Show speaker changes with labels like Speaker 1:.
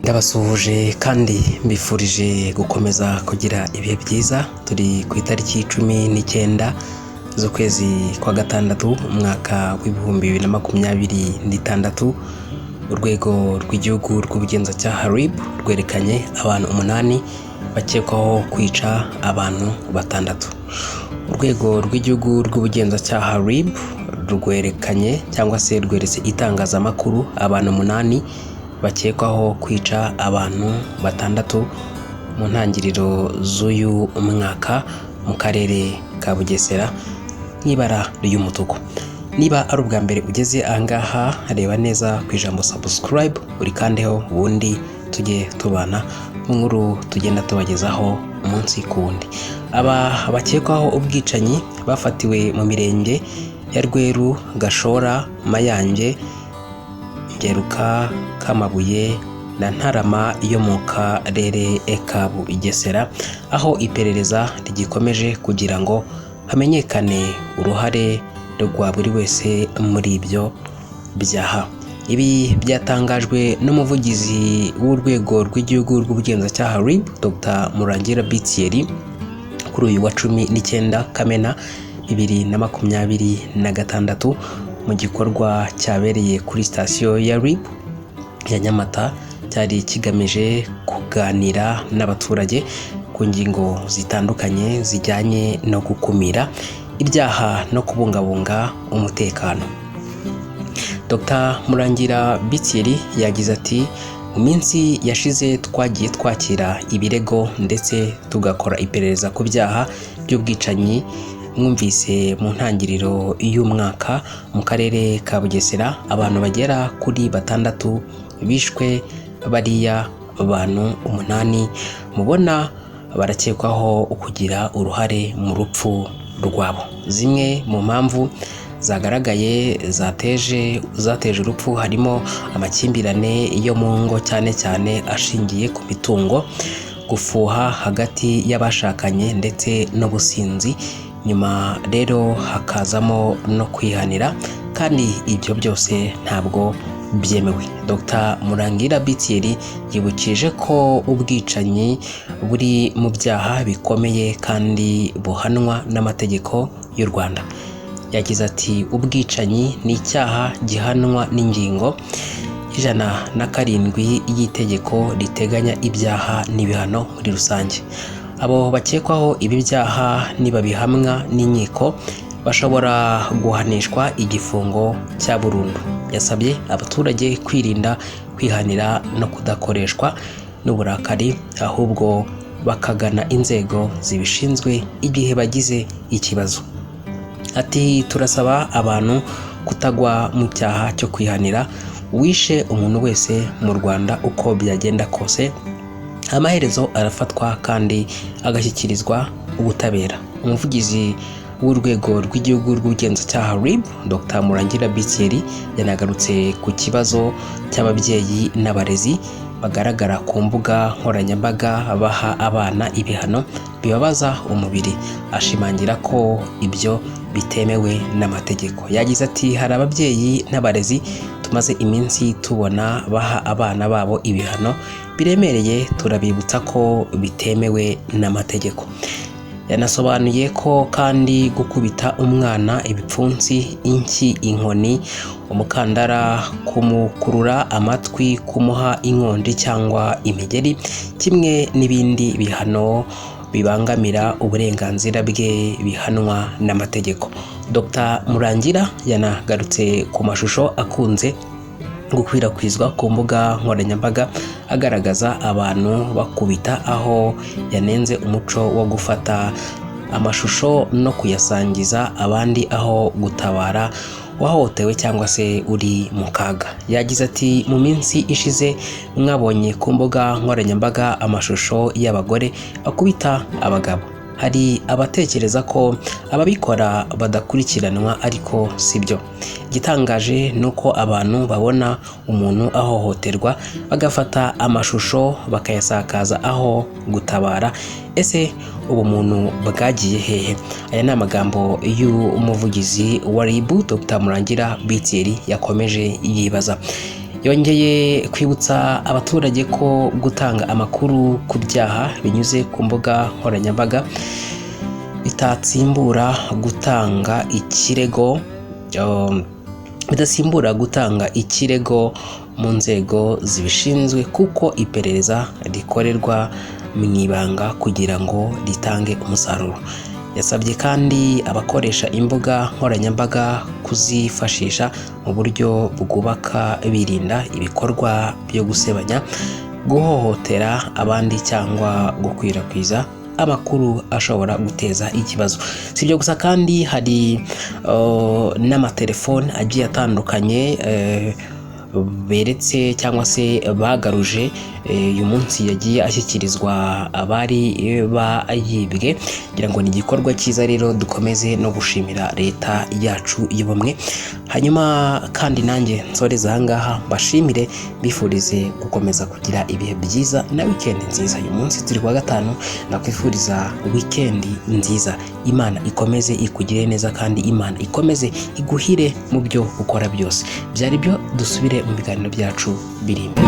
Speaker 1: Ndabasuhuje kandi mbifurije gukomeza kugira ibihe byiza. Turi ku itariki 19 z'ukwezi kwa gatandatu, umwaka w'2026. Urwego rw'Igihugu rw'Ubugenzacyaha RIB rwerekanye abantu umunani bakekwaho kwica abantu batandatu. Urwego rw'Igihugu rw'Ubugenzacyaha RIB rwerekanye cyangwa se rweretse itangazamakuru abantu umunani bakekwaho kwica abantu batandatu mu ntangiriro z'uyu mwaka mu karere ka Bugesera n'ibara ry'umutuku. Niba ari ubwa mbere ugeze ahangaha, reba neza ku ijambo subscribe urikandeho, ubundi tujye tubana mu nkuru tugenda tubagezaho umunsi ku wundi. Aba bakekwaho ubwicanyi bafatiwe mu mirenge ya Rweru, Gashora, Mayange, Ngeruka, Kamabuye na Ntarama yo mu karere ka Bugesera, aho iperereza rigikomeje kugira ngo hamenyekane uruhare rwa buri wese muri ibyo byaha. Ibi byatangajwe n'umuvugizi w'Urwego rw'Igihugu rw'Ubugenzacyaha RIB, Dr Murangira B Thierry, kuri uyu wa 19 Kamena 2026 mu gikorwa cyabereye kuri sitasiyo ya RIB ya Nyamata, cyari kigamije kuganira n'abaturage ku ngingo zitandukanye zijyanye no gukumira ibyaha no kubungabunga umutekano. Dr Murangira B Thierry yagize ati: "Mu minsi yashize twagiye twakira ibirego ndetse tugakora iperereza ku byaha by'ubwicanyi. Mwumvise mu ntangiriro y'umwaka mu karere ka Bugesera abantu bagera kuri batandatu bishwe. Bariya bantu umunani mubona barakekwaho kugira uruhare mu rupfu rwabo. Zimwe mu mpamvu zagaragaye zateje urupfu harimo amakimbirane yo mu ngo, cyane cyane ashingiye ku mitungo, gufuha hagati y'abashakanye ndetse n'ubusinzi. Nyuma rero hakazamo no kwihanira, kandi ibyo byose ntabwo byemewe." Dr Murangira B Thierry yibukije ko ubwicanyi buri mu byaha bikomeye kandi buhanwa n'amategeko y'u Rwanda. Yagize ati: "Ubwicanyi ni icyaha gihanwa n'ingingo 107 y'itegeko riteganya ibyaha n'ibihano muri rusange. Abo bakekwaho ibi byaha nibabihamwa n'inkiko bashobora guhanishwa igifungo cya burundu." Yasabye abaturage kwirinda kwihanira no kudakoreshwa n'uburakari, ahubwo bakagana inzego zibishinzwe igihe bagize ikibazo. Ati: "Turasaba abantu kutagwa mu cyaha cyo kwihanira. Uwishe umuntu wese mu Rwanda, uko byagenda kose, amaherezo arafatwa kandi agashyikirizwa ubutabera." Umuvugizi w'Urwego rw'Igihugu rw'Ubugenzacyaha RIB, Dr Murangira B Thierry, yanagarutse ku kibazo cy'ababyeyi n'abarezi bagaragara ku mbuga nkoranyambaga baha abana ibihano bibabaza umubiri, ashimangira ko ibyo bitemewe n'amategeko. Yagize ati: "Hari ababyeyi n'abarezi tumaze iminsi tubona baha abana babo ibihano biremereye. Turabibutsa ko bitemewe n'amategeko." Yanasobanuye ko kandi gukubita umwana ibipfunsi, inshyi, inkoni, umukandara, kumukurura amatwi, kumuha inkonji cyangwa imigeri, kimwe n'ibindi bihano bibangamira uburenganzira bwe, bihanwa n'amategeko. Dr Murangira yanagarutse ku mashusho akunze gukwirakwizwa ku mbuga nkoranyambaga agaragaza abantu bakubita, aho yanenze umuco wo gufata amashusho no kuyasangiza abandi aho gutabara wahohotewe cyangwa se uri mu kaga. Yagize ati: "Mu minsi ishize mwabonye ku mbuga nkoranyambaga amashusho y'abagore bakubita abagabo. Hari abatekereza ko ababikora badakurikiranwa, ariko si byo. Igitangaje ni uko abantu babona umuntu ahohoterwa bagafata amashusho bakayasakaza aho gutabara. Ese ubumuntu bwagiye hehe?" Aya ni amagambo y'umuvugizi wa RIB, Dr Murangira B Thierry, yakomeje yibaza. Yongeye kwibutsa abaturage ko gutanga amakuru ku byaha binyuze ku mbuga nkoranyambaga bitatsimbura gutanga ikirego, bidasimbura gutanga ikirego mu nzego zibishinzwe, kuko iperereza rikorerwa mu ibanga kugira ngo ritange umusaruro. Yasabye kandi abakoresha imbuga nkoranyambaga kuzifashisha mu buryo bwubaka, birinda ibikorwa byo gusebanya, guhohotera abandi cyangwa gukwirakwiza amakuru ashobora guteza ikibazo. Si ibyo gusa kandi, hari n'amatelefone agiye atandukanye beretse cyangwa se bagaruje uyu munsi, yagiye ashyikirizwa abari bayibwe. Ngira ngo ni igikorwa cyiza rero, dukomeze no gushimira Leta yacu y'ubumwe. Hanyuma kandi nanjye nsoreza ahangaha, mbashimire, bifurize gukomeza kugira ibihe byiza na wikendi nziza. Uyu munsi turi kuwa gatanu, nakwifuriza wikendi nziza. Imana ikomeze ikugire neza kandi Imana ikomeze iguhire mu byo ukora byose. Byari byo, dusubire mu biganiro byacu biri imbere.